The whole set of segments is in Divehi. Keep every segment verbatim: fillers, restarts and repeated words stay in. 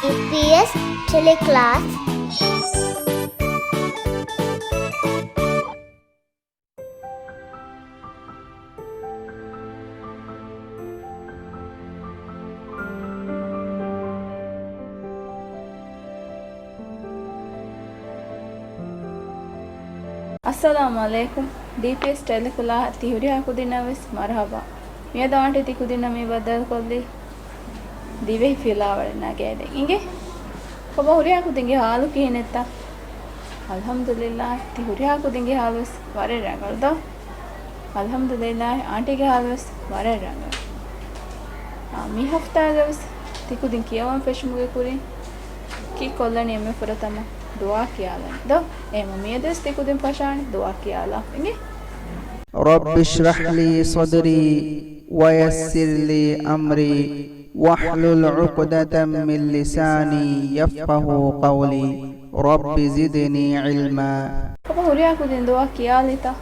ޑީޕީއެސް ޓެލެކްލާސް. އައްސަލާމު ޢަލައިކުމް. ޑީޕީއެސް ޓެލެކްލާސް ތި ހުރިހާ ކުދިންނަށް ވެސް މަރުޙަބާ. މިއަދު އާންޓީ ތި ކުދިންނަށް މި ބައްދަލުކޮށްލީ ދިވެހި ފިލާވަޅެއް ނަގައިދޭން. އިނގޭ؟ ކޮބާ ހުރިހާ ކުދިންގެ ޙާލު ކިހިނެއްތަ؟ އަލްޙަމްދުލިއްލާހް، ތި ހުރިހާ ކުދިންގެ ޙާލު ވެސް ވަރަށް ރަނގަޅު ދޯ؟ އަލްޙަމްދުލިއްލާހް، އާންޓީގެ ޙާލު ވެސް ވަރަށް ރަނގަޅު. އާ، މި ހަފްތާގަ ވެސް ތި ކުދިން ކިޔަވަން ފެށުމުގެ ކުރިން ކީއްކޮށްލަނީ އެންމެ ފުރަތަމަ ދުޢާ ކިޔާލަނީ ދޯ؟ އެހެންވީމަ މިއަދު ވެސް ތި ކުދިން ފަށާނެ ދުޢާ ކިޔާލާ. އިނގޭ؟ رب اشرح لي صدري ويسر لي أمري واحلل عقدة من لساني يفقهوا قولي. رب زدني علما. ކޮބާ ހުރިހާ ކުދިން ދުޢާ ކިޔާލިތަ؟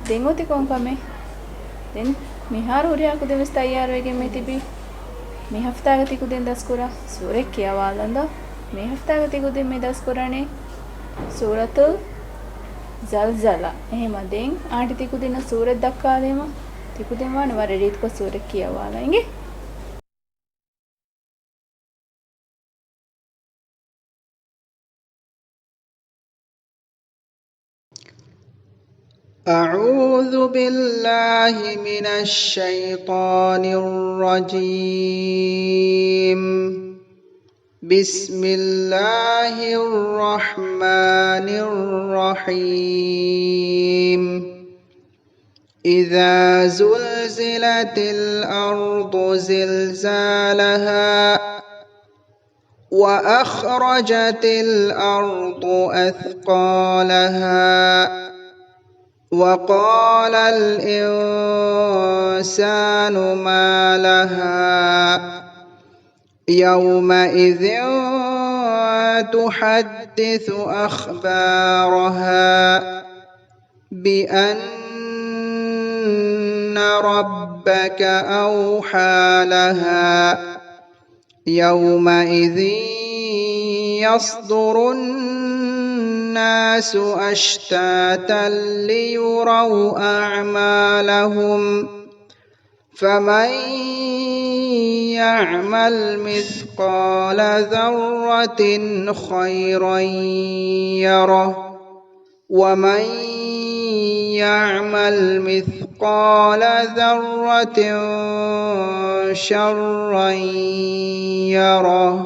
ދެން އޮތީ ކޮން ކަމެއް؟ ދެން މިހާރު ހުރިހާ ކުދިން ވެސް ތައްޔާރުވެގެން މި ތިބީ. މި ހަފްތާގަ ތި ކުދިން ދަސްކުރާ ސޫރަތް ކިޔަވާލަން ދޯ؟ މި ހަފްތާގަ ތި ކުދިން މި ދަސްކުރަނީ ސޫރަތުލް ޒަލްޒަލާ. އެހެންވީމަ ދެން އާންޓީ ތި ކުދިންނަށް ސޫރަތް ދައްކާލީމަ ތި ކުދިން ވާނެ ވަރަށް ރީތިކޮށް ސޫރަތް ކިޔަވާލަން. އިނގޭ؟ أعوذ بالله من الشيطان الرجيم. بسم الله الرحمن الرحيم. إذا زلزلت الأرض زلزالها وأخرجت الأرض أثقالها وقال الإنسان ما لها يومئذ تحدث أخبارها بأن ربك أوحى لها يومئذ يصدر الناس أشتاتا ليروا أعمالهم فمن يعمل مثقال ذرة خيرا يره ومن يعمل مثقال ذرة شرا يره.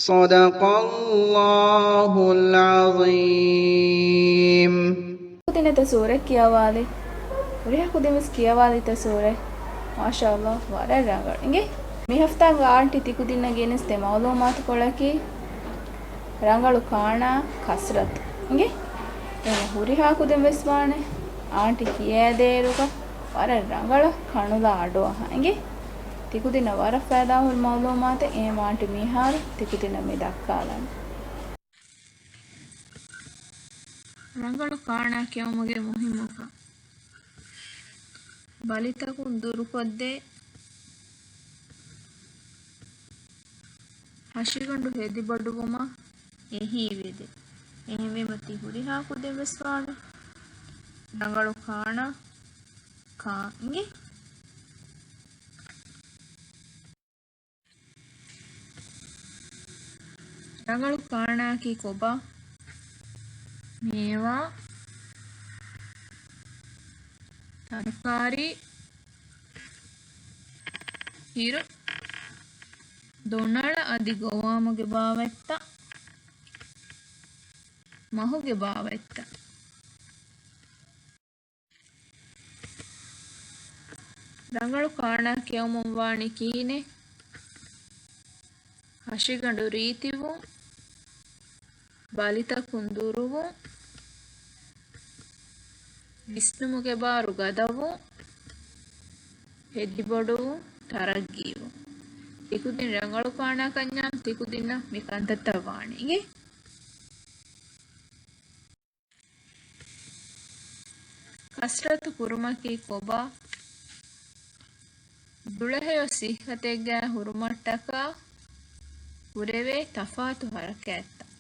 صدق الله العظيم. ކުދިންނަށް ސޫރަތް ކިޔަވާލި. ހުރިހާ ކުދިން ވެސް ކިޔަވާލިތަ ސޫރަތް؟ މާޝާﷲ، ވަރަށް ރަނގަޅު. އިނގޭ؟ މި ހަފްތާގަ އާންޓީ ތި ކުދިންނަށް ގެނެސްދޭ މައުލޫމާތުކޮޅަކީ ރަނގަޅު ކާނާ ކަސްރަތު. އިނގޭ؟ އެހެން ހުރިހާ ކުދިން ވެސް ވާނެ އާންޓީ ކިޔައިދޭއިރުގަ ވަރަށް ރަނގަޅަށް ކަނުލާ އަޑުއަހާ. އިނގޭ؟ ތިކުދިންނަށް ވަރަށް ފައިދާހުރި މައުލޫމާތެއް. އެހެން އާންޓީ މިހާރު ތިކުދިންނަށް މި ދައްކާލަނީ ރަނގަޅު ކާނާ ކެއުމުގެ މުހިއްމުކަން. ބަލިތަކުން ދުރުކޮށްދޭ. ހަށިގަނޑު ހެދިބޮޑުވުމަށް އެހީވެދޭ. އެހެންވީމަ ތި ހުރިހާ ކުދިން ވެސް ވާނެ ރަނގަޅު ކާނާ ކާން. އިނގޭ؟ ރަނގަޅު ކާނާއަކީ ކޮބާ؟ މޭވާ، ތަރުކާރީ، ހިރު، ދޮނަޅަ އަދި ގޮވާމުގެ ބާވަތްތައް، މަހުގެ ބާވަތްތައް. ރަނގަޅު ކާނާ ކެއުމުން ވާނީ ކިހިނެއް؟ ހަށިގަނޑު ރީތިވުން، ބަލިތަކުން ދުރުވުން، ވިސްނުމުގެ ބާރު ގަދަވުން، ހެދިބޮޑުވުން، ތަރައްގީވުން. ތިކުދިން ރަނގަޅު ކާނާ ކަންޏާ ތިކުދިންނަށް މި ކަންތައްތައް ވާނެ. އިނގޭ؟ ކަސްރަތު ކުރުމަކީ ކޮބާ؟ ދުޅަހެޔޮ ސިއްހަތެއްގައި ހުރުމަށްޓަކާ، ކުރެވޭ ތަފާތު ހަރަކާތްތައް.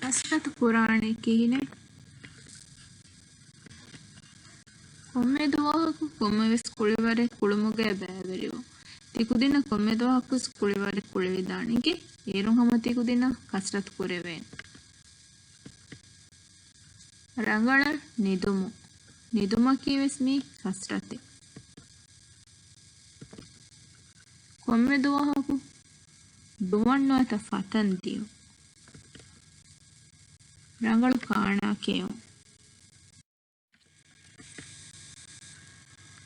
ހަސްރަތު ކުރާނީ ކިހިނެއް؟ ކޮންމެ ދުވަހަކު ކޮންމެވެސް ކުޅިވަރެއް ކުޅުމުގައި ބައިވެރިވުން. ތިކުދިންނަށް ކޮންމެ ދުވަހަކުވެސް ކުޅިވަރެއް ކުޅެވިދާނެ. އިނގޭ، އޭރުން ހަމަ ތިކުދިންނަށް ކަސްރަތު ކުރެވޭނެ. ރަނގަޅަށް ނިދުމު. ނިދުމަކީ ވެސް މީ ކަސްރަތެއް. ކޮންމެ ދުވަހަކު ދުވަން ނުވަތަ ފަތަން ދިޔުން. ރަނގަޅު ކާނާ ކެއުން.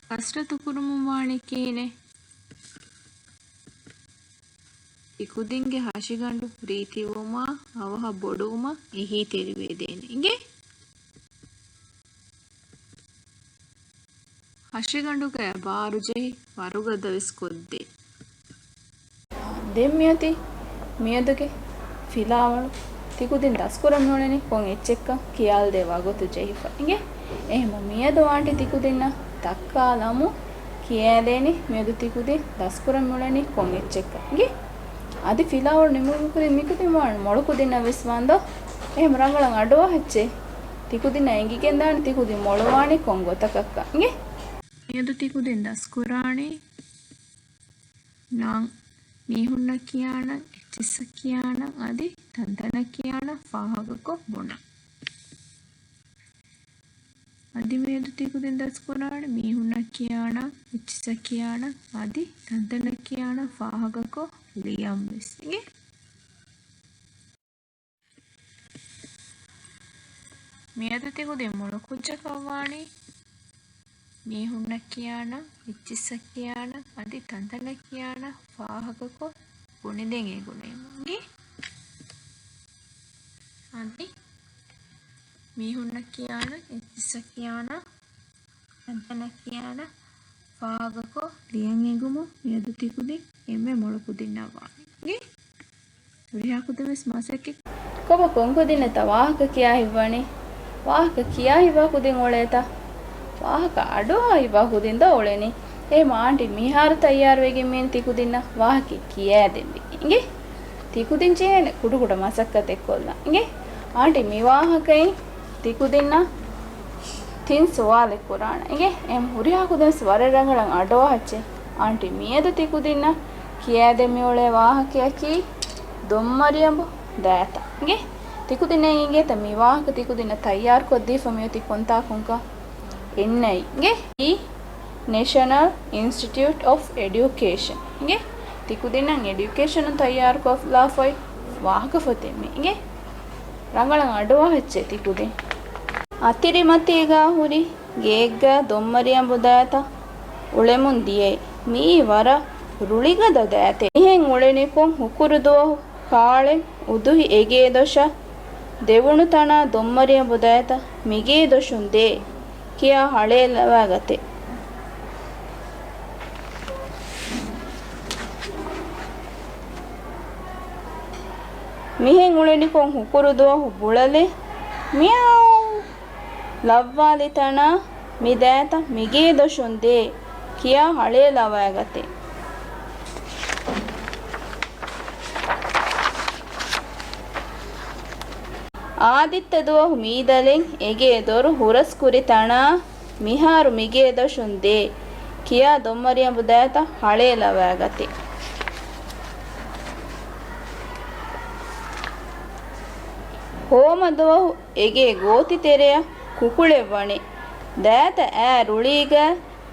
ކަސްރަތު ކުރުމުން ވާނީ ކިހިނެއް؟ ތިކުދިންގެ ހަށިގަނޑު ރީތިވުމާ، އަވަހަށް ބޮޑުވުމަށް އެހީތެރިވެދޭނެ. އިނގޭ؟ ހަށިގަނޑުގައި ބާރުޖެހި ވަރުގަދަވެސް ކޮށްދޭ. ދެން މިއޮތީ މިއަދުގެ ފިލާވަޅު ތިކުދިން ދަސްކުރަން މިއުޅެނީ ކޮން އެއްޗެއްކަން ކިޔާލަދޭ ވަގުތު ޖެހިފަ. އިނގޭ؟ އެހެންމަ މިއަދު އާންޓި ތިކުދިންނަށް ދައްކާލަމު ކިޔާދޭނީ މިއަދު ތިކުދިން ދަސްކުރަން މިއުޅެނީ ކޮން އެއްޗެއްކަން. އިނގޭ؟ އަދި ފިލާވަޅު ނިމުމުގެ ކުރިން މިކުދިން ވާން މޮޅުކުދިންނަށް ވެސް ވާންދޯ؟ އެހެން ރަނގަޅަށް އަޑުއަހައްޗޭ. ތިކުދިންނަށް އެނގިގެންދާނެ ތިކުދިން މޮޅުވާނީ ކޮން ގޮތަކަށްކަން. އިނގޭ؟ މިއަދު ތިކުދިން ދަސްކުރާނީ ނަން، މީހުންނަށް ކިޔާ ނަން، އެއްޗިއްސަށް ކިޔާ ނަން، އަދި ތަންތަނަށް ކިޔާ ނަން ފާހަގަކޮށް ބުނަން. އަދި މިއަދު ތިކުދިން ދަސްކުރާނީ މީހުންނަށް ކިޔާ ނަން، އެއްޗިއްސަށް ކިޔާ ނަން، އަދި ތަންތަނަށް ކިޔާ ނަން ފާހަގަކޮށް ލިޔަން ވެސް. އިނގޭ؟ މިއަދު ތިކުދިން މޮޅު ކުއްޖަކަށް ވާނީ މީހުންނަށް ކިޔާ ނަން، އެއްޗިއްސަށް ކިޔާ ނަން، އަދި ތަންތަނަށް ކިޔާ ނަން ފާހަގަކޮށް ބުނެދޭން އެނގުނީމު. އިނގޭ؟ އަދި މީހުންނަށް ކިޔާ ނަން، އެއްޗިއްސަށް ކިޔާ ނަން، ތަންތަނަށް ކިޔާ ނަން ފާހަގަކޮށް ލިޔަން އެނގުމުން މިއަދު ތިކުދިން އެންމެ މޮޅު ކުދިންނަށް ވާނީ. އިނގޭ؟ ހުރިހާ ކުދިން ވެސް މަސައްކަތް. ކޮބާ ކޮން ކުދިންނަށްތަ ވާހަކަ ކިޔާ ހިތްވަނީ؟ ވާހަކަ ކިޔާ ހިތްވާ ކުދިން އުޅޭތަ؟ ވާހަކަ އަޑުއަހާ ހިތްވާ ކުދިން ދޯ އުޅެނީ؟ އެހެމަ އާންޓީ މިހާރު ތައްޔާރުވެގެން މިއިން ތިކުދިންނަށް ވާހަކަ ކިޔައިދެން ވެގެން. އިނގޭ؟ ތިކުދިން ޖެހޭނެ ކުޑަކުޑަ މަސައްކަތެއް ކޮށްލަން. އިނގޭ؟ އާންޓީ މި ވާހަކައިން ތިކުދިންނަށް ތިން ސުވާލެއް ކުރާނަން. އިނގޭ؟ އެހެމަ ހުރިހާ ކުދިން ވެސް ވަރަށް ރަނގަޅަށް އަޑުއަހައްޗޭ. އާންޓީ މިއަދު ތިކުދިންނަށް ކިޔައިދެން މިއުޅޭ ވާހަކަޔަކީ ދޮންމަރިއަނބު ދައިތަ. އިނގޭ؟ ތިކުދިންނަށް އެނގޭތަ މި ވާހަކަ ތިކުދިންނަށް ތައްޔާރުކޮށްދީފަ މިއޮތީ ކޮންތާކުންކަން؟ އެންއައި. އިނގޭ؟ އީ ނޭޝަނަލް އިންސްޓިޓިއުޓް އޮފް އެޑިއުކޭޝަން. އިނގޭ؟ ތިކުދިންނަށް އެޑިއުކޭޝަނުން ތައްޔާރުކޮށްލާފައި ވާހަކަފޮތެއް މީ. އިނގޭ؟ ރަނގަޅަށް އަޑުއަހައްޗޭ ތިކުދިން. އަތިރިމަތީގާ ހުރި ގެއެއްގަ ދޮންމަރިއަނބު ދައިތަ އުޅެމުން ދިޔައީ. މިއީ ވަރަށް ރުޅިގަދަ ދައިތެއް. މިހެން އުޅެނިކޮށް ހުކުރު ދުވަހު ކާޅެން އުދުހި އެގޭ ދޮށަށް ދެވުނު ތަނާ ދޮންމަރިއަނބު ދައިތަ މިގޭ ދޮށުން ދޭ ކިޔާ ހަޅޭލަވާގަތޭ. މިހެން އުޅެނިކޮށް ހުކުރު ދުވަހު ބުޅަލެއް މިއާއު ލައްވާލި ތަނާ މި ދައިތަ މިގޭ ދޮށުން ދޭ ކިޔާ ހަޅޭލަވާގަތޭ. އާދިއްތަ ދުވަހު މީދަލެން އެގޭ ދޮރު ހުރަސްކުރި ތަނާ މިހާރު މިގޭ ދޮށުން ދޭ ކިޔާ ދޮންމަރިއަނބު ދައިތަ ހަޅޭލަވާގަތޭ. ހޯމަ ދުވަހު އެގޭ ގޯތި ތެރެއަށް ކުކުޅެއް ވަނީ. ދައިތަ އައި ރުޅީގަ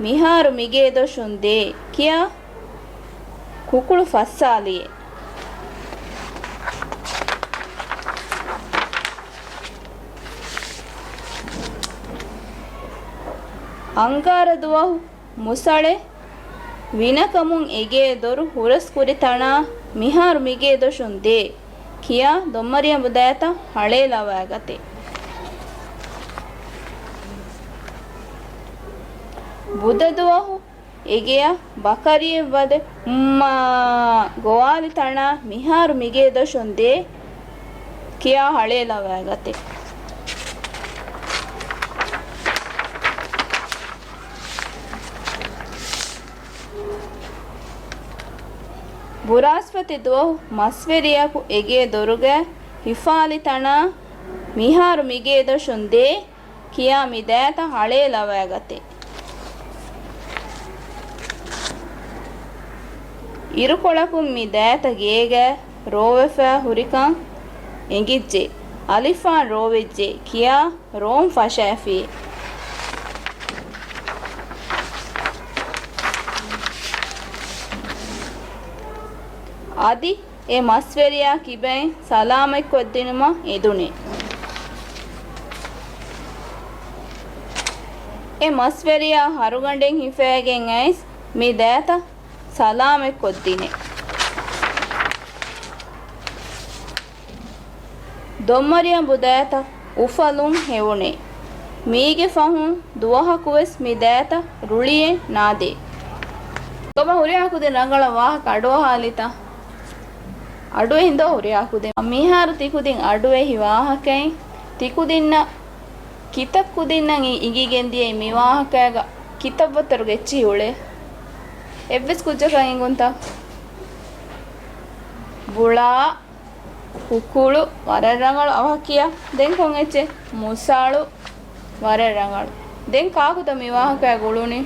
މިހާރު މިގޭ ދޮށުން ދޭ ކިޔާ ކުކުޅު ފައްސާލިއޭ. އަންގާރަ ދުވަހު މުސަޅެއް ވިނަކަމުން އެގޭ ދޮރު ހުރަސްކުރި ތަނާ މިހާރު މިގޭ ދޮށުން ދޭ ކިޔާ ދޮންމަރިއަނބު ދައިތަ ހަޅޭލަވާގަތޭ. ބުދަ ދުވަހު އެގެޔަށް ބަކަރިއެއް ވަދެ އުއްމާ ގޮވާލި ތަނާ މިހާރު މިގޭ ދޮށުން ދޭ ކިޔާ ހަޅޭލަވާގަތޭ. ބުރާސްފަތި ދުވަހު މަސްވެރިޔަކު އެގޭ ދޮރުގަ ހިފާލި ތަނާ މިހާރު މިގޭ ދޮށުން ދޭ ކިޔާ މި ދާތަ ހަޅޭލަވައިގަތޭ. އިރުކޮޅަކުން މި ދާތަ ގޭގަ ރޯވެފަ ހުރިކަން އެނގިއްޖެ. އަލިފާން ރޯވެއްޖެ ކިޔާ ރޯން ފަށައިފި. އަދި އެ މަސްވެރިޔާ ކިބައިން ސަލާމަތްކޮށްދިނުމަށް އެދުނޭ. އެ މަސްވެރިޔާ ހަރުގަނޑެއް ހިފައިގެން އައިސް މި ދާތަ ސަލާމަތްކޮށްދިނޭ. ދޮންމަރިއަނބު ދާތަ އުފަލުން ހެވުނޭ. މީގެ ފަހުން ދުވަހަކުވެސް މި ދާތަ ރުޅިއެއް ނާދޭ. ކޮބާ ހުރިހާ ކުދިން ރަނގަޅަށް ވާހަކަ އަޑުއަހާލިތަ؟ އަޑުއެހިންދޯ ހުރިހާ ކުދިން؟ މިހާރު ތިކުދިން އަޑުއެހި ވާހަކައިން ތިކުދިންނަށް ކިތައް ކުދިންނަށް އި-، އިނގިގެން ދިޔައީ މި ވާހަކައިގަ ކިތައް ވައްތަރުގެ އެއްޗިހި އުޅޭ؟ އެއްވެސް ކުއްޖަކަށް އެނގުންތަ؟ ބުޅާ، ހުކުޅު، ވަރަށް ރަނގަޅު އަވަހަށް ކިޔާ. ދެން ކޮން އެއްޗެއް؟ މުސާޅު، ވަރަށް ރަނގަޅު. ދެން ކާކުތަ މި ވާހަކައިގަ އުޅުނީ؟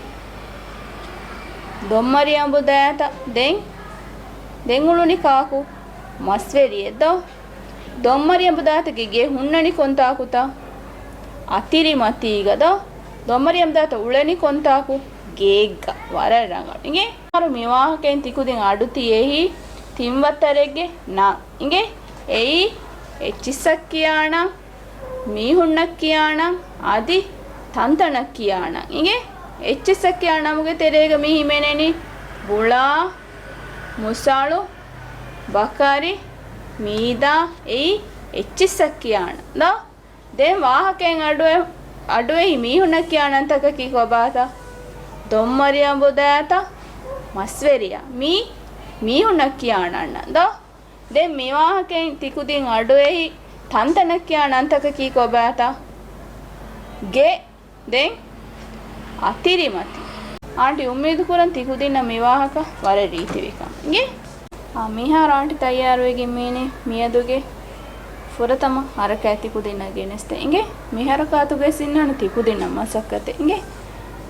ދޮންމަރިއަނބު ދާތަ. ދެން، ދެން އުޅުނީ ކާކު؟ މަސްވެރިއެއް ދޯ؟ ދޮންމަރިއަނބު ދާތަގެ ގެ ހުންނަނީ ކޮންތާކުތަ؟ އަތިރިމަތީގަ ދޯ؟ ދޮންމަރިއަނބު ދާތަ އުޅެނީ ކޮންތާކު؟ ގެއެއްގަ. ވަރަށް ރަނގަޅު. އިނގޭ؟ އަހަރު މި ވާހަކައިން ތިކުދިން އަޑު ތިއެހީ ތިން ވައްތަރެއްގެ ނަން. އިނގޭ؟ އެއީ އެއްޗިއްސަށް ކިޔާ ނަން، މީހުންނަށް ކިޔާ ނަން، އަދި ތަންތަނަށް ކިޔާ ނަން. އިނގޭ؟ އެއްޗިއްސަށް ކިޔާ ނަމުގެ ތެރޭގަ މި ހިމެނެނީ ބުޅާ، މުސާޅު، ބަކަރި، މީދާ، އެއީ އެއްޗިއްސަށް ކިޔާ ނަން ދޯ؟ ދެން ވާހަކައިން އަޑުއެ-، އަޑުއެހި މީހުންނަށް ކިޔާ ނަންތަކަކީ ކޮބާތަ؟ ދޮންމަރިއަނބު ދާތަ މަސްވެރިޔާ. މީ މީހުންނަށް ކިޔާ ނަން ދޯ؟ ދެން މި ވާހަކައިން ތިކުދިން އަޑުއެހި ތަންތަނަށް ކިޔާ ނަންތަކަކީ ކޮބާތަ؟ ގެ. ދެން އަތިރިމަތި. އާންޓީ އުއްމީދު ކުރަން ތިކުދިންނަށް މި ވާހަކަ ވަރަށް ރީތިވިކަން. އިނގޭ؟ އާ، މިހާރު އާންޓީ ތައްޔާރުވެގެން މީނީ މިއަދުގެ ފުރަތަމަ ހަރަކާތް ތިކުދިންނަށް ގެނެސްދޭ. އިނގޭ؟ މި ހަރަކާތުގައި އިންނާނެ ތިކުދިންނަށް މަސައްކަތެއް. އިނގޭ؟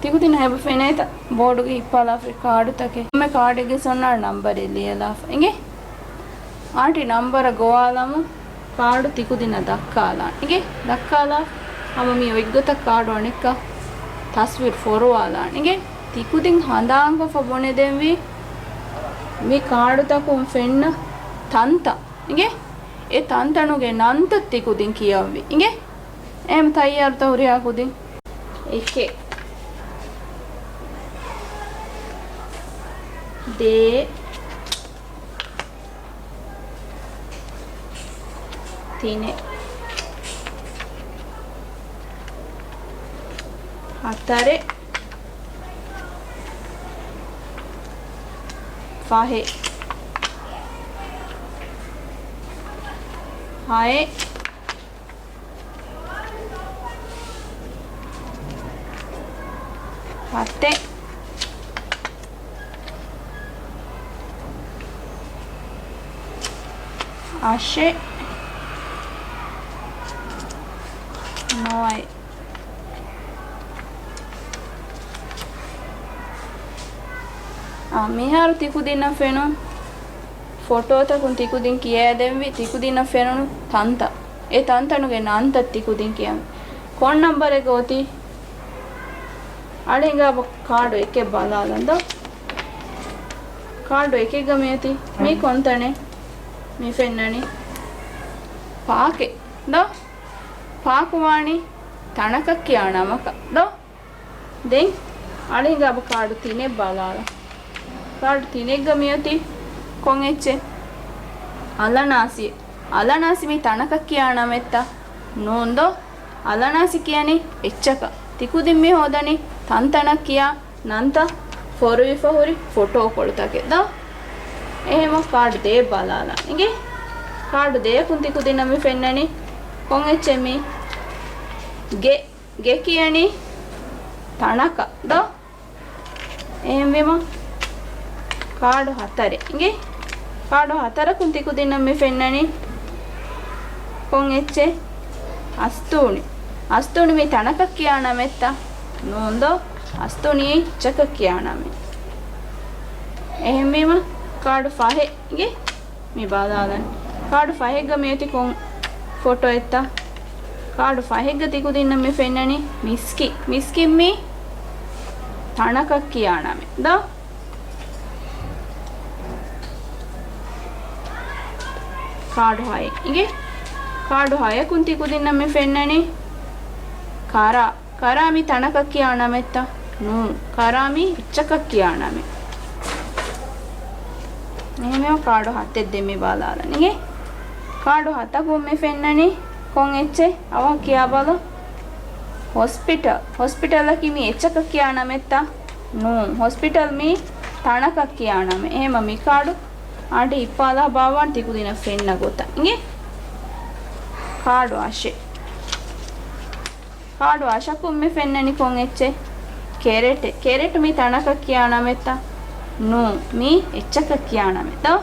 ތިކުދިންނަށް އެބަ ފެނޭތަ ބޯޑުގަ ހިއްޕާލާފައި ކާޑުތަކެއް؟ ހަމަ ކާޑެއްގެ އޮންނާނެ ނަންބަރެއް ލިޔެލާފަ. އިނގޭ؟ އާންޓީ ނަންބަރަށް ގޮވާލަމުން ކާޑު ތިކުދިންނަށް ދައްކާލާނެ. އިނގޭ؟ ދައްކާލާ. ހަމަ މި އޮތްގޮތަށް ކާޑު އަނެއްކާ ތަސްވީރު ފޮރުވާލާނެ. އިނގޭ؟ ތިކުދިން ހަނދާންކޮށްފަ ބުނެދެންވީ މި ކާޑުތަކުން ފެންނަ ތަންތަން. އިނގޭ؟ އެ ތަންތަނުގެ ނަންތައް ތިކުދިން ކިޔަންވީ. އިނގޭ؟ އެހެން ތައްޔާރުތަ ހުރިހާ ކުދިން؟ އެކެއް، ދޭއް، ތިނެއް، ހަތަރެއް، ފަހެއް، ހައެއް، ހަތެއް، އަށެއް، ނޮއެއް. އާ، މިހާރު ތިކުދިންނަށް ފެނުނު ފޮޓޯތަކުން ތިކުދިން ކިޔައިދެންވީ ތިކުދިންނަށް ފެނުނު ތަންތަން. އެ ތަންތަނުގެ ނަންތައް ތިކުދިން ކިޔަން. ކޮން ނަންބަރެއްގަ އޮތީ؟ އަޅެންގާބަ ކާޑު އެކެއް ބަލާލަން ދޯ. ކާޑު އެކެއްގަ މިއޮތީ. މީ ކޮންތަނެއް؟ މި ފެންނަނީ ޕާކެއް ދޯ. ޕާކު ވާނީ ތަނަކަށް ކިޔާ ނަމަކަށް ދޯ. ދެން އަޅެންގާބަ ކާޑު ތިނެއް ބަލާލަ. ކާޑު ތިނެއްގަ މިއޮތީ ކޮން އެއްޗެއް؟ އަލަނާސި. އަލަނާސި މީ ތަނަކަށް ކިޔާ ނަމެއްތަ؟ ނޫން ދޯ. އަލަނާސި ކިޔަނީ އެއްޗަކަށް. ތިކުދިން މި ހޯދަނީ ތަންތަނަށް ކިޔާ ނަންތައް ފޮރުވިފަ ހުރި ފޮޓޯކޮޅުތަކެއް ދޯ. އެހެމަ ކާޑު ދޭއް ބަލާލަ. އިނގޭ؟ ކާޑު ދޭއަކުން ތިކުދިންނަށް މި ފެންނަނީ ކޮން އެއްޗެއް މީ؟ ގެ. ގެ ކިޔަނީ ތަނަކަށް ދޯ. އެހެންވީމަ ކާޑު ހަތަރެއް. އިނގޭ؟ ކާޑު ހަތަރަކުން ތިކުދިންނަށް މި ފެންނަނީ ކޮން އެއްޗެއް؟ އަސްތޫނި. އަސްތޫނި މީ ތަނަކަށް ކިޔާ ނަމެއްތަ؟ ނޫން ދޯ؟ އަސްތޫނި އެއްޗަކަށް ކިޔާ ނަމެއް. އެހެންވީމަ ކާޑު ފަހެއްގެ މި ބަލާލަން. ކާޑު ފަހެއްގަ މިއޮތީ ކޮން ފޮޓޯއެއްތަ؟ ކާޑު ފަހެއްގަ ތިކުދިންނަށް މި ފެންނަނީ މިސްކި. މިސްކިން މީ ތަނަކަށް ކިޔާ ނަމެއް. ދޯ؟ ކާޑު ހައެއް. އިނގޭ؟ ކާޑު ހަޔަކުން ތިކުދިންނަށް މި ފެންނަނީ ކަރާ. ކަރާ މީ ތަނަކަށް ކިޔާ ނަމެއްތަ؟ ނޫން. ކަރާ މީ އެއްޗަކަށް ކިޔާ ނަމެއް. އެހެންވީމަ ކާޑު ހަތެއް ދެން މި ބަލާލަން. އިނގޭ؟ ކާޑު ހަތަކުން މި ފެންނަނީ ކޮން އެއްޗެއް؟ އަވަހަށް ކިޔާބަލަ. ހޮސްޕިޓަލް. ހޮސްޕިޓަލަކީ މީ އެއްޗަކަށް ކިޔާ ނަމެއްތަ؟ ނޫން. ހޮސްޕިޓަލް މީ ތަނަކަށް ކިޔާ ނަމެއް. އެހެންވީމަ މި ކާޑު އާންޓީ ހިއްޕާލާ ބާއްވާން ތިކުދިންނަށް ފެންނަ ގޮތަށް. އިނގޭ؟ ކާޑު އަށެއް. ކާޑު އަށަކުން މި ފެންނަނީ ކޮން އެއްޗެއް؟ ކެރެޓެއް. ކެރެޓް މީ ތަނަކަށް ކިޔާ ނަމެއްތަ؟ ނޫން. މީ އެއްޗަކަށް ކިޔާ ނަމެއް. ދޯ؟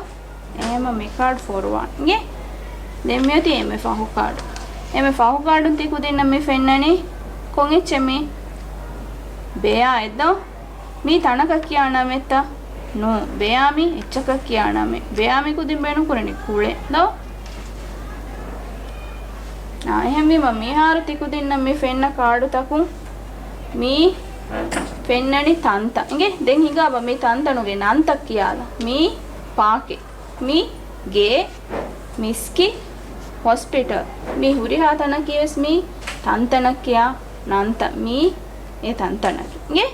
އެހެންވީމަ މި ކާޑު ފޮރުވާން. އިނގޭ؟ ދެން މިއޮތީ އެންމެ ފަހު ކާޑު. އެންމެ ފަހު ކާޑުން ތިކުދިންނަށް މި ފެންނަނީ ކޮން އެއްޗެއް މީ؟ ބެޔާ އެއް ދޯ؟ މީ ތަނަކަށް ކިޔާ ނަމެއްތަ؟ ނޫން. ބެޔާ މީ އެއްޗަކަށް ކިޔާ ނަމެއް. ބެޔާ މި ކުދިން ބޭނުން ކުރަނީ ކުޅެ ދޯ؟ އާ، އެހެންވީމަ މިހާރު ތިކުދިންނަށް މި ފެންނަ ކާޑުތަކުން މީ ފެންނަނީ ތަންތަން. އިނގޭ؟ ދެން ހިނގާބަ މި ތަންތަނުގެ ނަންތައް ކިޔާލަ. މީ ޕާކެއް. މީ ގޭ، މިސްކިތް، ހޮސްޕިޓަލް. މި ހުރިހާ ތަނަކީވެސް މީ ތަންތަނަށް ކިޔާ ނަންތައް. މީ އެ ތަންތަނަކީ. އިނގޭ؟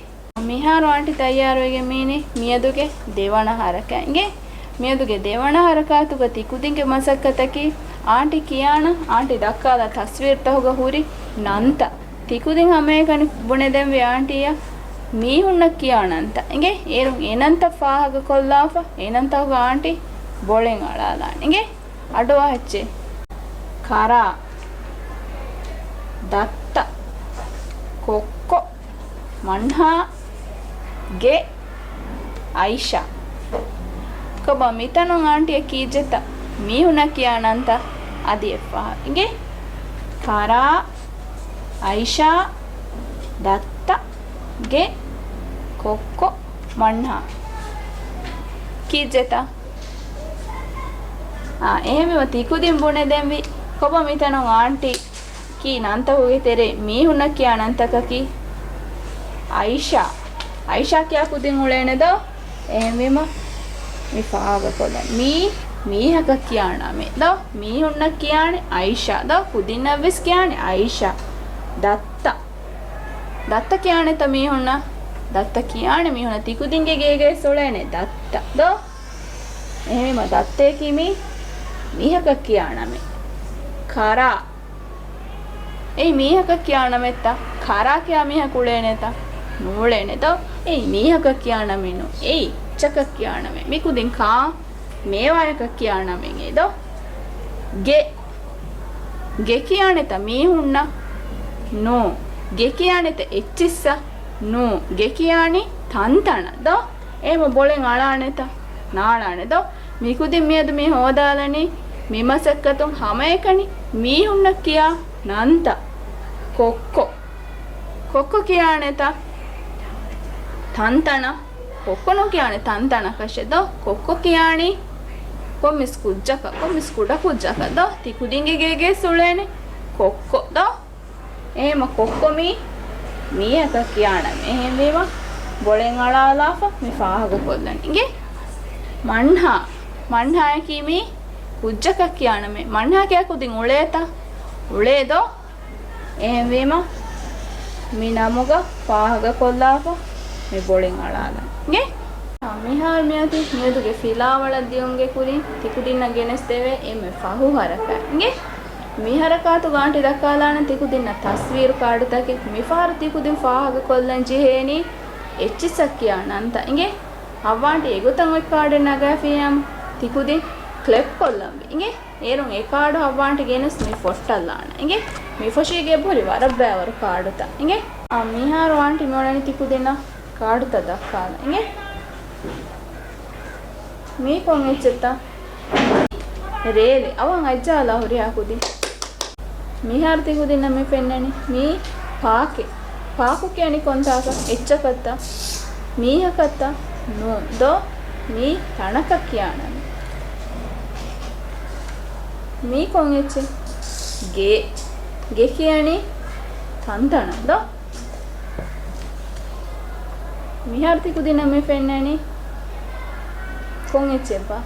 މިހާރު އާންޓި ތައްޔާރުވެގެން މީނީ މިއަދުގެ ދެވަނަ ހަރަކާތް. އިނގޭ؟ މިއަދުގެ ދެވަނަ ހަރަކާތުގަ ތިކުދިންގެ މަސައްކަތަކީ އާންޓި ކިޔާނަން، އާންޓި ދައްކާލާ ތަސްވީރުތަކުގަ ހުރި ނަންތައް. ތިކުދިން ހަމައެކަނި ބުނެދެންވީ އާންޓީއަށް މީހުންނަށް ކިޔާ ނަންތައް. އިނގޭ؟ އޭރުން އެ ނަންތައް ފާހަގަކޮށްލާފަ، އެ ނަންތަކުގަ އާންޓި ބޮޅެން އަޅާލާނެ. އިނގޭ؟ އަޑުއަހައްޗޭ. ކަރާ، ދައްތަ، ކޮއްކޮ، މަންހާ، ގެ، އައިޝާ. ކޮބާ މިތަނުން އާންޓީއަށް ކީއްޖެތަ މީހުންނަށް ކިޔާ ނަންތައް؟ އަދި އެއްފަހަރު. އިނގޭ؟ ކަރާ، އައިޝާ، ދައްތަ، ގެ، ކޮއްކޮ، މަންހާ. ކީއްޖެތަ؟ އާ، އެހެންވީމަ ތިކުދިން ބުނެދެންވީ ކޮބާ މިތަނުން އާންޓީ ކީ ނަންތަކުގެ ތެރޭ މީހުންނަށް ކިޔާ ނަންތަކަކީ އައިޝާ. އައިޝާ ކިޔާ ކުދިން އުޅޭނެ ދޯ؟ އެހެންވީމަ މި ފާހަގަކޮށްލަން. މީ މީހަކަށް ކިޔާ ނަމެއް ދޯ؟ މީހުންނަށް ކިޔާނެ އައިޝާ ދޯ؟ ކުދިންނަށްވެސް ކިޔާނެ އައިޝާ. ދައްތަ. ދައްތަ ކިޔާނެތަ މީހުންނަށް؟ ދައްތަ ކިޔާނެ މީހުންނަށް. ތިކުދިންގެ ގޭގައި އުޅޭނެ ދައްތަ ދޯ؟ އެހެންވީމަ ދައްތައަކީ މީ މީހަކަށް ކިޔާ ނަމެއް. ކަރާ. އެއީ މީހަކަށް ކިޔާ ނަމެއްތަ؟ ކަރާ ކިޔާ މީހަކު އުޅޭނެތަ؟ ނޫޅޭނެ ދޯ؟ އެއީ މީހަކަށް ކިޔާ ނަމެއް ނޫން. އެއީ އެއްޗަކަށް ކިޔާ ނަމެއް. މި ކުދިން ކާ މޭވާޔަކަށް ކިޔާ ނަމެއް އެ ދޯ؟ ގެ. ގެ ކިޔާނެތަ މީހުންނަށް؟ ނޫން. ގެ ކިޔާނެތަ އެއްޗިއްސަށް؟ ނޫން. ގެ ކިޔާނީ ތަންތަނަށް ދޯ؟ އެހެންވީމަ ބޮޅެން އަޅާނެތަ؟ ނާޅާނެ ދޯ؟ މިކުދިން މިއަދު މި ހޯދާލަނީ މި މަސައްކަތުން ހަމައެކަނި މީހުންނަށް ކިޔާ ނަންތައް. ކޮއްކޮ. ކޮއްކޮ ކިޔާނެތަ؟ ތަންތަނަށް. ކޮއްކޮ ނުކިޔާނެ ތަންތަނަކަށެއް ދޯ؟ ކޮއްކޮ ކިޔާނީ ކޮންމެސް ކުއްޖަކަށް، ކޮންމެސް ކުޑަކުއްޖަކަށް ދޯ؟ ތިކުދިންގެ ގޭގައި އުޅޭނެ ކޮއްކޮ ދޯ؟ އެހެންވީމަ ކޮއްކޮ މީ މީހަކަށް ކިޔާ ނަމެއް. އެހެންވީމަ ބޮޅެން އަޅާލާފަ މި ފާހަގަކޮށްލަން. އިނގޭ؟ މަންހާ. މަންހާއަކީ މީ ކުއްޖަކަށް ކިޔާ ނަމެއް. މަންހާ ކިޔާ ކުދިން އުޅޭތަ؟ އުޅޭ ދޯ؟ އެހެންވީމަ މި ނަމުގަ ފާހަގަކޮށްލާފަ މި ބޮޅެން އަޅާލަން. އިނގޭ؟ މިހާރު މިއޮތީ މިއަދުގެ ފިލާވަޅަށް ދިޔުމުގެ ކުރިން ތިކުދިންނަށް ގެނެސްދެވޭ އެންމެ ފަހު ހަރަކާތް. އިނގޭ؟ މި ހަރަކާތުގަ އާންޓި ދައްކާލާނަން ތިކުދިންނަށް ތަސްވީރު ކާޑުތަކެއް. މިފަހަރު ތިކުދިން ފާހަގަކޮށްލަން ޖެހޭނީ އެއްޗިއްސަށް ކިޔާ ނަންތައް. އިނގޭ؟ ހައްވާ އާންޓީ އެގޮތަށް އޮތް ކާޑެއް ނަގާފިއްޔާމު ތިކުދިން ކްލެޕް ކޮށްލަންވީ. އިނގޭ؟ އޭރުން އެ ކާޑު ހައްވާ އާންޓި ގެނެސް މި ފޮށްޓަށްލާނަން. އިނގޭ؟ މި ފޮށީގެ އެބަހުރި ވަރަށް ބައިވަރު ކާޑުތައް. އިނގޭ؟ އާ، މިހާރު އާންޓި މިއުޅެނީ ތިކުދިންނަށް ކާޑުތައް ދައްކާލަން. އިނގޭ؟ މީ ކޮން އެއްޗެއްތަ؟ ރޭލެއް. އަވަހަށް އަތްޖަހާލާ ހުރިހާ ކުދިން. މިހާރު ތިކުދިންނަށް މި ފެންނަނީ މީ ޕާކެއް. ޕާކު ކިޔަނީ ކޮންތާކަށް؟ އެއްޗަކަށްތަ؟ މީހަކަށްތަ؟ ނޫން ދޯ. މީ ތަނަކަށް ކިޔާނަމޭ. މީ ކޮން އެއްޗެއް؟ ގޭ. ގެ ކިޔަނީ ތަންތަނަށް ދޯ. މިހާރު ތިކުދިންނަށް މި ފެންނަނީ ކޮން އެއްޗެއްބާ؟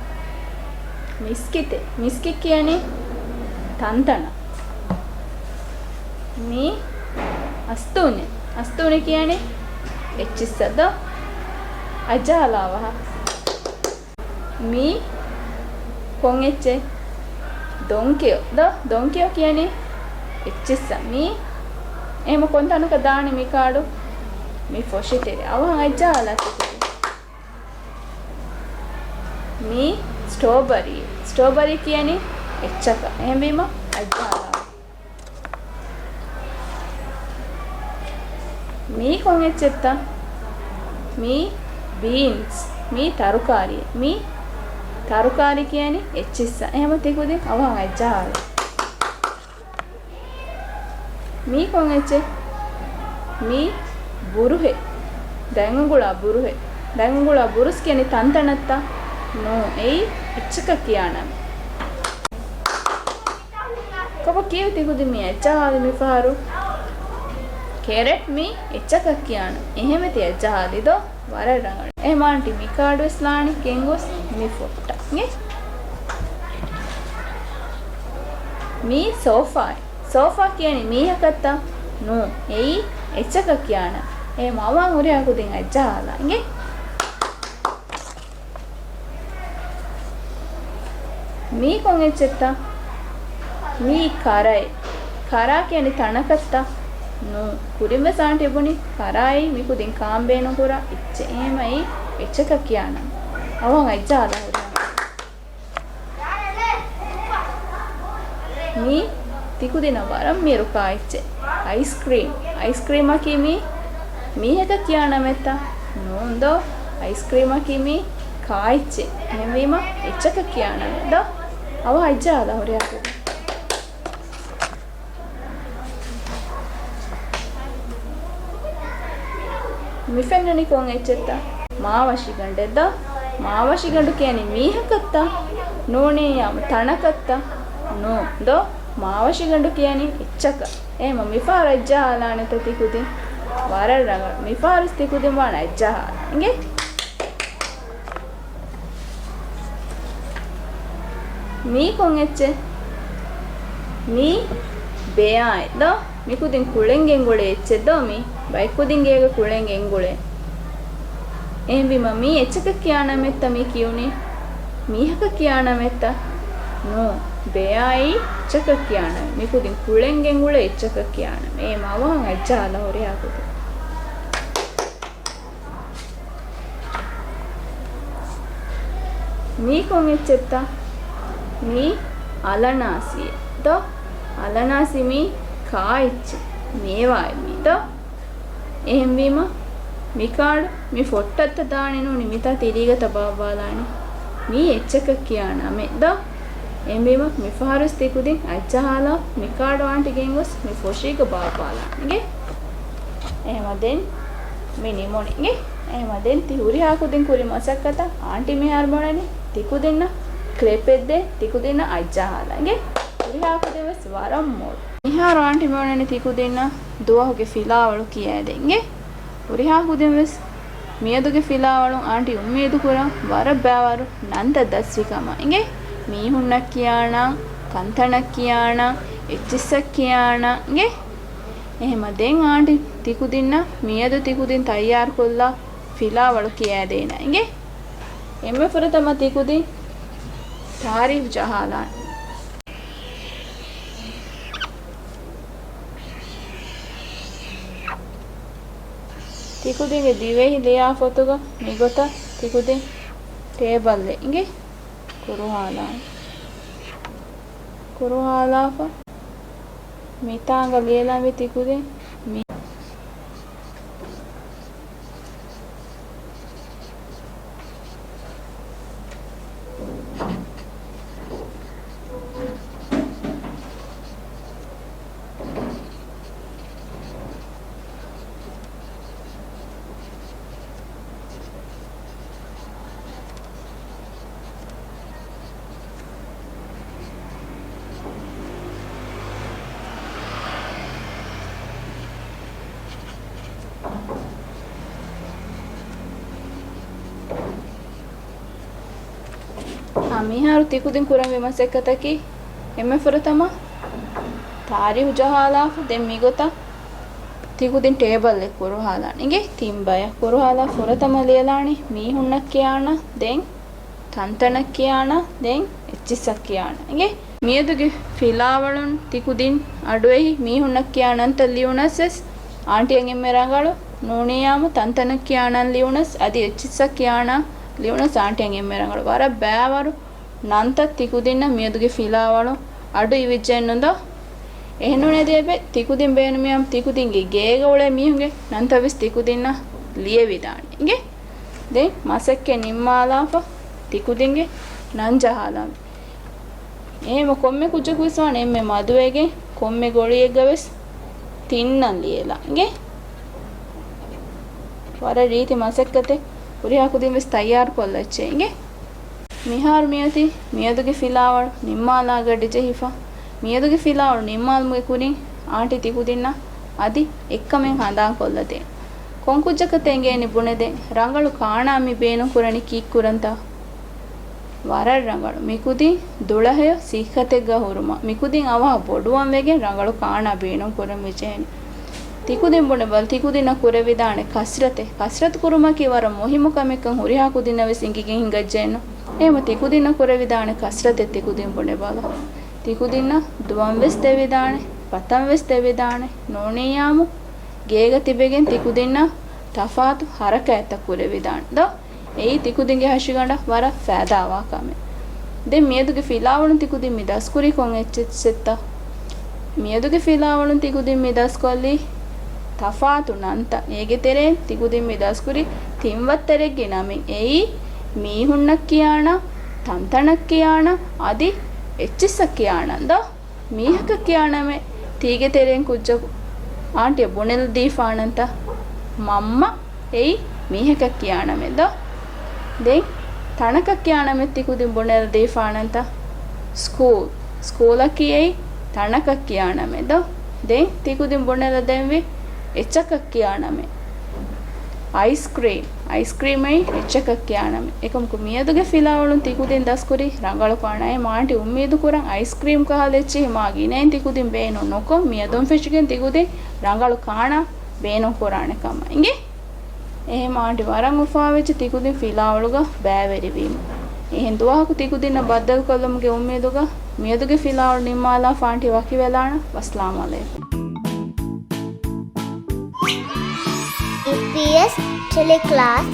މިސްކިތެއް. މިސްކިތް ކިޔަނީ ތަންތަނަށް. މީ އަސްތޫނެއް. އަސްތޫނެއް ކިޔަނީ އެއްޗިއްސަށް ދޯ. އަތްޖަހާލާ އަވަހަށް. މީ ކޮން އެއްޗެއް؟ ދޮންކެޔޮ ދޯ. ދޮންކެޔޮ ކިޔަނީ އެއްޗިއްސަށް. މީ އެހެމަ ކޮން ތަނަކަށް ދާނީ މި ކާޑު؟ މި ފޮށިތެރެ. އަވަހަށް އަތްޖަހާލާ ތިކުދިން. މީ ސްޓްރޯބަރީ. ސްޓްރޯބަރީ ކިޔަނީ އެއްޗަކަށް. އެހެންވީމަ އަތްޖަހާލާ. މީ ކޮން އެއްޗެއްތަ؟ މީ ބީންސް. މީ ތަރުކާރީ. މީ ތަރުކާރީ ކިޔަނީ އެއްޗިއްސަށް. އެހެމަ ތިކުދިން އަވަހަށް އަތްޖަހާލާ. މީ ކޮން އެއްޗެއް؟ މީ ބުރުހެއް. ދަތް އުނގުޅާ ބުރުހެއް. ދަތް އުނގުޅާ ބުރުސް ކިޔަނީ ތަންތަނަށްތަ؟ ނޫން. އެއީ އެއްޗަކަށް ކިޔާނަމޭ. ކޮބާ ކީއްވެ ތިކުދިން މި އަތްޖަހާލި މިފަހަރު؟ ކެރެޓް މީ އެއްޗަކަށް ކިޔާނަމޭ. އެހެންވެ ތި އަތްޖަހާލި ދޯ؟ ވަރަށް ރަނގަޅު. އެހެމަ އާންޓީ މި ކާޑުވެސް ލާނީ ގެންގޮސް މި ފޮށްޓަށް. އިނގޭ؟ މީ ސޯފާއެއް. ސޯފާ ކިޔަނީ މީހަކަށްތަ؟ ނޫން. އެއީ އެއްޗަކަށް ކިޔާނަމޭ. އެހެމަ އަވަހަށް ހުރިހާ ކުދިން އަތްޖަހާލާ. އިނގޭ؟ މީ ކޮން އެއްޗެއްތަ؟ މީ ކަރައެއް. ކަރާ ކިޔަނީ ތަނަކަށްތަ؟ ނޫން. ކުރިންވެސް އާންޓީ ބުނި ކަރާއީ މި ކުދިން ކާން ބޭނުންކުރާ އެއްޗެއް. އެހެމައި އެއްޗަކަށް ކިޔާނަމޭ. އަވަހަށް އަތްޖަހާލާ ހުރިހާ. މީ ތިކުދިންނަށް ވަރަށް މީރު ކާއެއްޗެއް. އައިސްކްރީމް. އައިސްކްރީމަކީ މީ މީހަކަށް ކިޔާ ނަމެއްތަ؟ ނޫން ދޯ. އައިސްކްރީމަކީ މީ ކާއެއްޗެއް. އެހެންވީމަ އެއްޗަކަށް ކިޔާ ނަމެއް ދޯ. އަވަހަށް އަތްޖަހާލާ ހުރިހާ ކުދިން. މި ފެންނަނީ ކޮން އެއްޗެއްތަ؟ މާވަށިގަނޑެއް ދޯ. މާވަށިގަނޑު ކިޔަނީ މީހަކަށްތަ؟ ނޫނީ ތަނަކަށްތަ؟ ނޫން ދޯ. މާވަށިގަނޑު ކިޔަނީ އެއްޗަކަށް. އެހެމަ މިފަހަރު އަތްޖަހާލާނެތަ ތިކުދިން؟ ވަރަށް ރަނގަޅު. މިފަހަރުވެސް ތިކުދިން ވާނެ އަތްޖަހާލަން. އިނގޭ؟ މީ ކޮން އެއްޗެއް؟ މީ ބެއާއެއް ދޯ؟ މި ކުދިން ކުޅެން ގެންގުޅޭ އެއްޗެއް ދޯ މީ؟ ބައެއް ކުދިން ގޭގަ ކުޅެން ގެންގުޅޭ. އެހެންވީމަ މީ އެއްޗަކަށް ކިޔާ ނަމެއްތަ މީ ކިޔުނީ؟ މީހަކަށް ކިޔާ ނަމެއްތަ؟ ނޫން. ބެއާއީ އެއްޗަކަށް ކިޔާ ނަމެއް. މި ކުދިން ކުޅެން ގެންގުޅޭ އެއްޗަކަށް ކިޔާ ނަމެއް. އެހެމަ އަވަހަށް އަތްޖަހާލާ ހުރިހާ ކުދިން. މީ ކޮން އެއްޗެއްތަ؟ މީ އަލަނާސިއެއް ދޯ؟ އަލަނާސި މީ ކާ އެއްޗެއް، މޭވާއެއް މީ ދޯ؟ އެހެންވީމަ މި ކާޑު މި ފޮށްޓަށްތަ ދާނެ ނޫނީ މިތާ ތިރީގަތަ ބާއްވާލާނީ؟ މީ އެއްޗަކަށް ކިޔާ ނަމެއް ދޯ؟ އެހެންވީމަ މިފަހަރުވެސް ތިކުދިން އަތްޖަހާލާ މި ކާޑު އާންޓި ގެންގޮސް މި ފޮށީގަ ބާއްވާލާނެ. އިނގޭ؟ އެހެމަ ދެން މި ނިމުނީ. އިނގޭ؟ އެހެމަ ދެން ތި ހުރިހާ ކުދިން ކުރި މަސައްކަތަށް އާންޓީ މިހާރު ބުނަނީ ތިކުދިންނަށް ކްލެޕެއް ދޭ، ތިކުދިންނަށް އަތްޖަހާލަން. އިނގޭ؟ ހުރިހާ ކުދިން ވެސް ވަރަށް މޮޅު. މިހާރު އާންޓީ މި ބުނަނީ ތިކުދިންނަށް ދުވަހުގެ ފިލާވަޅު ކިޔައިދޭ. އިނގޭ؟ ހުރިހާ ކުދިން ވެސް މިއަދުގެ ފިލާވަޅުން އާންޓީ އުއްމީދު ކުރަން ވަރަށް ބައިވަރު ނަންތައް ދަސްވި ކަމަށް. އިނގޭ؟ މީހުންނަށް ކިޔާނަން، ތަންތަނަށް ކިޔާނަން، އެއްޗިއްސަށް ކިޔާނަން. އިނގޭ؟ އެހެމަ ދެން އާންޓީ ތިކުދިންނަށް މިއަދު ތިކުދިން ތައްޔާރުކޮށްލާ ފިލާވަޅު ކިޔައިދޭނަން. އިނގޭ؟ އެންމެ ފުރަތަމަ ތިކުދިން ތާރީފް ޖަހާލާނެ. ތިކުދިންގެ ދިވެހި ލިޔާފޮތުގަ މިގޮތަށް ތިކުދިން ޓޭބަލްއެއް އިނގޭ ކުރުހާލާނެ. ކުރުހާލާފަ މިތާނގަ ލިޔެލަންވީ ތިކުދިން މި މިހާރު ތިކުދިން ކުރަންވީ މަސައްކަތަކީ އެންމެ ފުރަތަމަ ތާރީހު ޖަހާލާފަ، ދެން މިގޮތަށް ތިކުދިން ޓޭބަލްއެއް ކުރުހާލާނެ. އިނގޭ ތިން ބަޔަށް ކުރުހާލާ ފުރަތަމަ ލިޔެލާނީ މީހުންނަށް ކިޔާނަ، ދެން ތަންތަނަށް ކިޔާނަ، ދެން އެއްޗިއްސަށް ކިޔާނަ. އިނގޭ މިއަދުގެ ފިލާވަޅުން ތިކުދިން އަޑުއެހި މީހުންނަށް ކިޔާ ނަންތައް ލިޔުނަސް ވެސް އާންޓިއަށް އެންމެ ރަނގަޅު. ނޫނީ އާމު ތަންތަނަށް ކިޔާ ނަން ލިޔުނަސް އަދި އެއްޗިއްސަށް ކިޔާ ނަން ލިޔުނަސް އާންޓިއަށް އެންމެ ރަނގަޅު. ވަރަށް ބައިވަރު ނަންތައް ތިކުދިންނަށް މިއަދުގެ ފިލާވަޅު އަޑު އިވިއްޖެއެއްނު ދޯ؟ އެހެންނޫން އެދިޔަބެ ތިކުދިން ބޭނުމިއާމު ތިކުދިންގެ ގޭގަ އުޅޭ މީހުންގެ ނަންތައް ވެސް ތިކުދިންނަށް ލިޔެވިދާނެ. އިނގޭ ދެން މަސައްކަތް ނިންމާލާފަ ތިކުދިންގެ ނަން ޖަހާލާން. އެހެމަ ކޮންމެ ކުއްޖަކު ވެސް ވާނެ އެންމެ މަދުވެގެން ކޮންމެ ގޮޅިއެއްގަ ވެސް ތިން ނަން ލިޔެލާ. އިނގޭ ވަރަށް ރީތި މަސައްކަތެއް. ހުރިހާ ކުދިން ވެސް ތައްޔާރު ކޮށްލައްޗޭ. އިނގޭ މިހާރު މިއޮތީ މިއަދުގެ ފިލާވަޅު ނިންމާލާ ގަޑި ޖެހިފަ. މިއަދުގެ ފިލާވަޅު ނިންމާލުމުގެ ކުރިން އާންޓި ތިކުދިންނަށް އަދި އެއްކަމެއް ހަނދާން ކޮށްލަދޭ. ކޮން ކުއްޖަކަށް އެނގޭނެ ބުނެދޭ؟ ރަނގަޅު ކާނާ މި ބޭނުން ކުރަނީ ކީއްކުރަންތަ؟ ވަރަށް ރަނގަޅު. މިކުދިން ދުޅަހެޔޮ ސިއްހަތެއްގަ ހުރުމަށް. މިކުދިން އަވަހަށް ބޮޑުވަން ވެގެން ރަނގަޅު ކާނާ ބޭނުން ކުރަން ވެޖެހެނީ. ތިކުދިން ބުނެބަލަ، ތިކުދިންނަށް ކުރެވިދާނެ ކަސްރަތެއް. ކަސްރަތު ކުރުމަކީ ވަރަށް މުހިއްމު ކަމެއްކަން ހުރިހާ ކުދިންނަށް ވެސް އެނގިގެން ހިނގައްޖެއެއްނު. އެހެމަ ތިކުދިންނަށް ކުރެވިދާނެ ކަސްރަތެއް ތިކުދިން ބުނެބަލަ. ތިކުދިންނަށް ދުވަން ވެސް ދެވިދާނެ، ފަތަން ވެސް ދެވިދާނެ. ނޫނީ އާމު ގޭގަ ތިބެގެން ތިކުދިންނަށް ތަފާތު ހަރަކާތްތައް ކުރެވިދާނެ ދޯ؟ އެއީ ތިކުދިންގެ ހަށިގަނޑަށް ވަރަށް ފައިދާވާ ކަމެއް. ދެން މިއަދުގެ ފިލާވަޅުން ތިކުދިން މި ދަސްކުރީ ކޮން އެއްޗެއްތަ؟ މިއަދުގެ ފިލާވަޅުން ތިކުދިން މި ދަސްކޮށްލީ ތަފާތު ނަންތައް. އޭގެ ތެރެއިން ތިކުދިން މި ދަސްކުރީ ތިން ވައްތަރެއްގެ ނަމިން. އެއީ މީހުންނަށް ކިޔާނަ، ތަންތަނަށް ކިޔާނަ، އަދި އެއްޗިއްސަށް ކިޔާނަން ދޯ؟ މީހަކަށް ކިޔާ ނަމެއް ތީގެ ތެރެއިން ކުއްޖަކު އާންޓިއަށް ބުނެލަދީފާނަންތަ؟ މަންމަ އެއީ މީހަކަށް ކިޔާ ނަމެއް ދޯ؟ ދެން ތަނަކަށް ކިޔާ ނަމެއް ތިކުދިން ބުނެލަދީފާނަންތަ؟ ސްކޫލް. ސްކޫލަކީ އެއީ ތަނަކަށް ކިޔާ ނަމެއް ދޯ؟ ދެން ތިކުދިން ބުނެލަދެންވީ އެއްޗަކަށް ކިޔާ ނަމެއް. އައިސްކްރީމް. އައިސްކްރީމް އެއީ އެއްޗަކަށް ކިޔާ ނަމެއް. އެކަމަކު މިއަދުގެ ފިލާވަޅުން ތިކުދިން ދަސްކުރީ ރަނގަޅު ކާނާ. އެހެމަ އާންޓި އުއްމީދު ކުރަން އައިސްކްރީމް ކަހަލަ އެއްޗެއް ހިމާ ގިނައިން ތިކުދިން ބޭނުން ނުކޮށް، މިއަދުން ފެށިގެން ތިކުދިން ރަނގަޅު ކާނާ ބޭނުން ކުރާނެ ކަމަށް. އިނގޭ އެހެމަ އާންޓި ވަރަށް އުފާވެއްޖެ ތިކުދިން ފިލާވަޅުގަ ބައިވެރިވީމަ. އެހެން ދުވަހަކު ތިކުދިންނަށް ބައްދަލުކޮށްލުމުގެ އުއްމީދުގަ މިއަދުގެ ފިލާވަޅު ނިންމާލާފަ އާންޓި ވަކިވެލާނަން. ވައްސަލާމް އަލައިކުމް. އީޕީއެސް ޓެލެކްލާސް.